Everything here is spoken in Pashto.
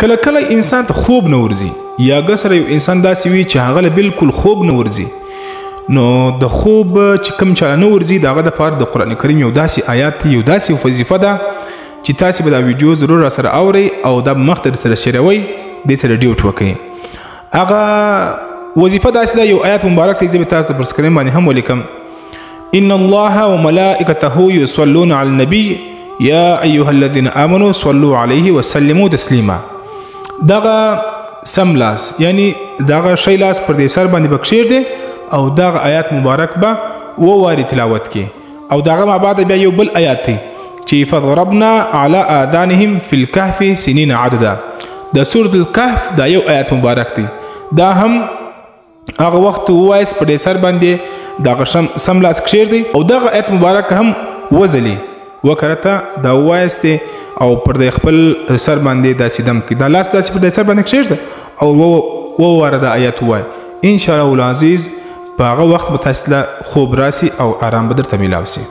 کله کله انسان ته خوب نه ورځي، یا ګسره یو انسان داسې وي چې هغه له بالکل خوب نه ورځي، نو د خوب چې کوم چاله نه ورځي د هغه دپاره د قرآن کریم یو داسې آیات دی، یو داسې وظیفه ده چې تاسې به دا ویډیو ضرور راسره اورئ او دا به مخته درسره شیروئ، دې سره ډیوټ وکړئ. هغه وظیفه داسې ده، یو آیات مبارک دی، زه به تاسو ته پر سکرین باندې هم ولیکم. ان الله وملائکته یصلون علی النبی یا ایها الذین آمنوا صلوا علیه وسلموا تسلیما. دغه سم لاس، یعنی دغه ښی لاس پر دې سر باندې به کښېږدې او دغه آیات مبارک به وواري تلاوت کې. او دغه ما بعد بیا یو بل آیات دی چې فضربنا علی آذانهم فی الکهف سنین عددا. د سورة الکهف دا یو آیات مبارک دی، دا هم هغه وخت ووایاست په دې سر باندې دغه سم لاس کښېږدئ او دغه آیت مبارک هم وځلي وکرته دا ووایاست او پر دې خپل سر باندې داسې دم کړي، دا لاس داسې پر دې سر باندې کښېږده او وواره دا آیت ووایه. انشاءالله العزیز په هغه وخت به تاسې له خوب راسي او آرام به درته میلاو سي.